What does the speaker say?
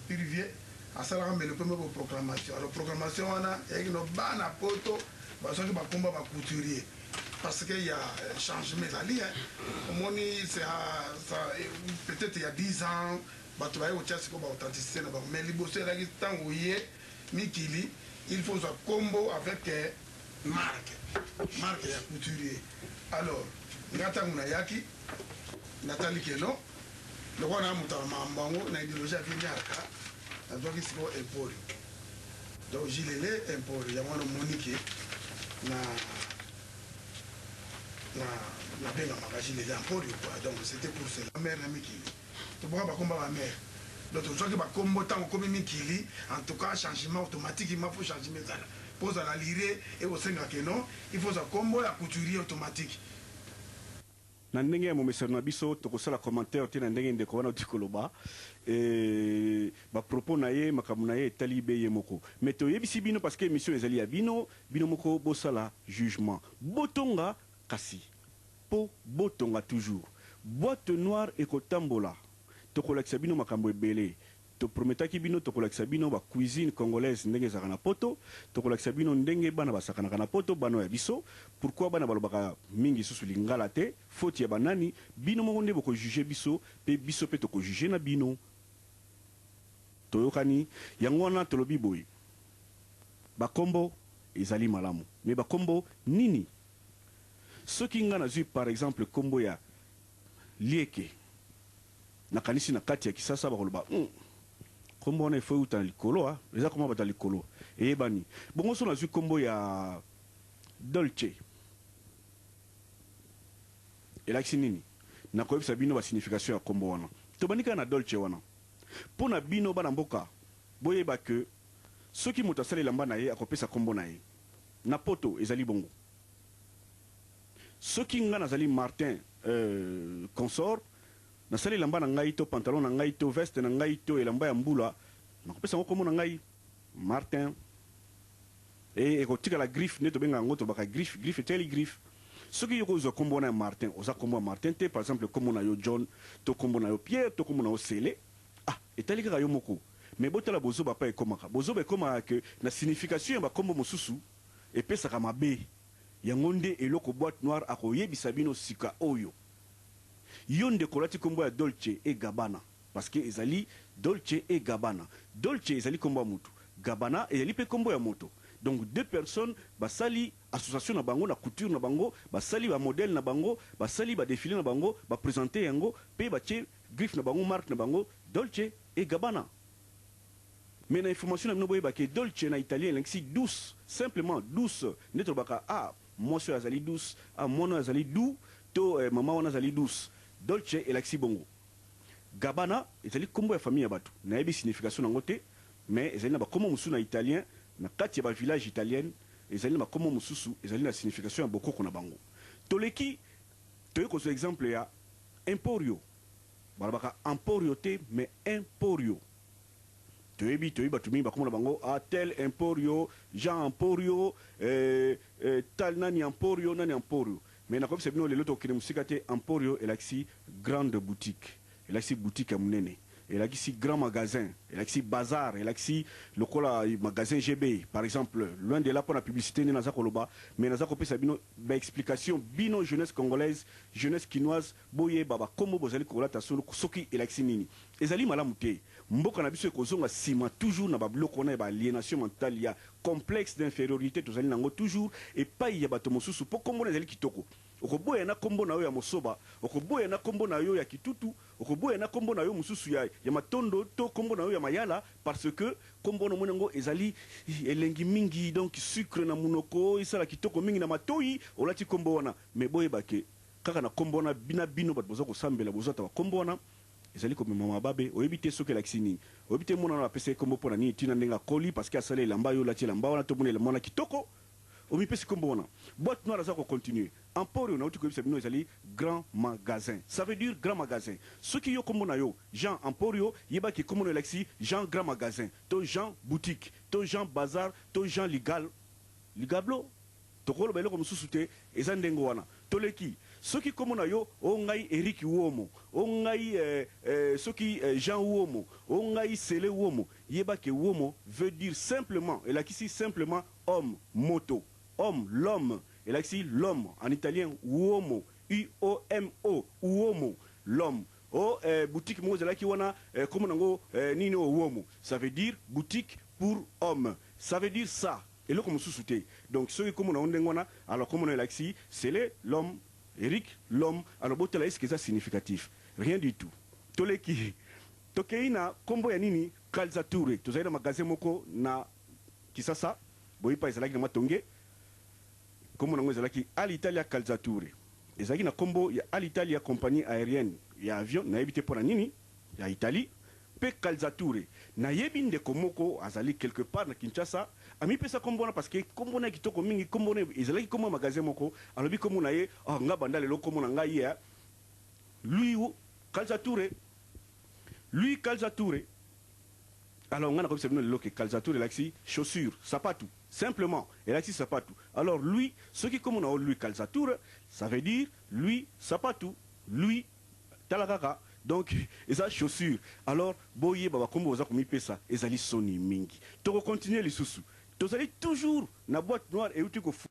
Pire vieux asalaka mbele mpe bo proclamation. Alors proclamation wana eyaki no bana poto bazwaki bakombo ya ba couturier parce que ya changement ezali, hein. Omoni, c'est ça, peut-être il y a 10 ans bato baye kotia sikoyo ba authenticité na bango, mais liboso ezalaki ntango ye mikili, il faut ozwa kombo avec marque ya couturier. Alors nga ntango nayaki, natali keno lokola na moto ya makambo yango na idéologie ya vinyaraka, nazwaki sikoyo Emporio. Donc Jilele Emporio, yango wana omoni ke na nabengamaka Jilele Emporio, quoi. Donc c'était pour cela. Mare na mikili, toboka bakombo ya bamare. Donc tozwaki bakombo ntango okomi mikili. En tout cas, changement automatiquement, faut changement ezala mpo ozala lire ekosenga keno il faut ozwa kombo ya couturier automatique. Na ndenge ya momesano na biso, tokosala commentaire te na ndenge ndeko wana oti koloba bapropos na ye, makambo na ye etali be ye moko. Mais toyebisi bino parce que émission ezali ya bino, bino moko bosala jugement, botonga kasi mpo botonga toujours. Boîte noire ekotambola, tokolakisa bino makambo ebele. Toprometaki bino tokolakisa bino bacuisine congolaise ndenge ezalaka na poto, tokolakisa bino ndenge bana basakanaka na poto, bana ya biso. Pourquoi bana balobaka mingi susu lingala te? Faute ya banani? Bino moko nde bokojuge biso, mpe biso mpe tokojuge na bino. Toyokani yango wana. Tolobi boye, bakombo ezali malamu, mais bakombo nini? Soki nga nazwi par exemple kombo ya Lieke, nakanisi na kati ya Kisasa bakoloba kombo wana efo euta na likolo, a eza kombo bato ya likolo, eyebani bongo. So nazwi kombo ya Dolce, elakisi nini? Nakoyebisa bino basignification ya kombo wana. Tobandi kaka na Dolce wana mpo na bino bana mboka boyeba ke soki moto asali elamba na ye, akopesa kombo na ye. Na poto ezali bongo. Soki nga nazali Martin Consort, nasali elamba na ngai to pantalon na ngai to veste na ngai to elamba ya mbula, nakopesa yango kombo na ngai Martin e ekotikala griffe. Nde tobengaka yango, tolobaka griffe, griffe etikali griffe. Soki yo kozwa kombo wana ya Martin, oza kombo ya Martin te. Par exemple kombo na yo John to kombo na yo Pierre to kombo na yo Sele, ah, etali kaka yo moko. Mais botala bozoba pa ekomaka, bozoba ekomaka ke na signification ya bakombo mosusu epesaka mabe. Yango nde eloko Boîte noire akoyebisa bino sika oyo. Yo ndeko olati kombo ya Dolce e Gabbana, parce que ezali Dolce e Gabbana. Dolce ezali kombo ya mutu, Gabbana ezali mpe kombo ya moto. Donc deux personnes basali association na bango na couture na bango, basali bamodèle na bango, basali badéfilé na bango, baprésente yango mpe batie griffe na bango, marque na bango, Dolce e Gabbana. Mais na information na bino, boyeba ke dolce na italien elakisi douce, simplement douce. Nde tolobaka: ah, mwasi oyo azali douce, ah, mwana oyo azali doux, to mama wana azali douce. Dolce elakisi bongo. Gabbana ezali nkombo ya famille ya bato, nayebi signification nango te, mais ezali na bakombo mosusu na italien, na kati ya bavillage italienne ezali na bakombo mosusu ezali na signification ya bokoko na bango. Toleki, toyei kozwa exemple ya Emporio. Balobaka emporio te, mais emporio. Toyebi bato mingi bakomona bango a tel emporio, Jean Emporio, tal nani emporio, nani emporio. Mais nakoyebisa bino lelo, tokokende mosika te. Emporio elakisi grande boutique, elakisi boutique ya monene, elakisi grand magasin, elakisi bazar, elakisi lokola magasin GB par exemple. Loin de là mpo na publicité nde naza koloba, mais naza kopesa bino baexplication, bino jeunesse congolaise, jeunesse kinoise, boyeba bakombo bozali kolata solo soki elakisi nini. Ezali malamu te. Mboka na biso ekozonga nsima toujours na babiloko wana ya baaliénation mentale, ya complexe d'infériorité tozali nango toujours epai ya bato mosusu. Mpo kombo na ezali kitoko, okoboya na kombo na yo ya mosoba, okoboya na kombo na yo ya kitutu, okoboya na kombo na yo mosusu ya matondo to kombo na yo ya mayala, parce que kombo wana omoni yango ezali elengi mingi, donc sucre na monoko, esala kitoko mingi na matoi, olati kombo wana. Mais boyeba ke kaka na kombo wana bina bino bato boza kosambela, bozwata bakombo wana ezali komema mababe. Oyebi te soki elakisi nini, oyebi te mwana wana apesa ye kombo mpo na nini, ntina ndenge akoli, parce que asali elamba, yo olati elamba wana, tomona elamba wana kitoko, omipesi kombo wana. Boîte noire aza kocontinue. Emporio, nauti koyebisa bino, ezali grand magasin, ça veut dire grand magasin. Soki yo kombo na yo Jean Emporio, yebaki kombo na yo elakisi Jean grand magasin to Jean boutique to Jean bazar to Jean ligal ligablo, tokoloba eloko mosusu te. Eza ndenge wana. Toleki. Soki kombo na yo o ngai Eric Uomo, o ngai eh, eh, soki eh, Jean Uomo, o ngai Sele Uomo, yeba ke Uomo veut dire simplement, elakisi simplement homme, moto. Homme, l'homme, elakisi l'homme en italien uomo, U-O-M-O, uomo, l'homme. O eh, boutique moko ezalaki wana eh, kombo nango eh, nini o uomo, ça veut dire boutique pour homme. Ça veut dire ça. Eloko mosusu te. Donc soki kombo na yo ndenge wana, alors kombo na yo elakisi Sele l'homme, Eric l'homme, alors botala est-ce que eza significatif? Rien du tout. Toleki tokeyi na kombo ya nini? Calzature. Tozali na magasin moko na Kisasa, boyipa ezalaki na Matonge, kombo na yango ezalaki Alitalia Calzature. Ezalaki na kombo ya Alitalia compagnie aerienne ya avion, nayebi te pona nini, ya Italie. Pe Calzature. Nayebi ndeko moko azali quelque part na Kinshasa, amipesa kombo wana parce que kombo na ye kitoko mingi, kombo na ye ezalaki kombo ya magasin moko, alobi kombo na ye, oh nga banda lelo kombo na ngai ya Louis Calzature, Louis Calzature. Alors nga nakoyebisa bino lelo ke Calzature elakisi chaussure, sapatu, simplement elakisi sapatu. Alors Louis, soki kombo na yo Louis Calzature, ça veut dire Louis sapatu, Louis tala kaka donc eza chaussure. Alors boyeba ba kombo boza komipesa ezali soni mingi. Toko continuer lisusu. Tozali toujours na boite noire euti ko.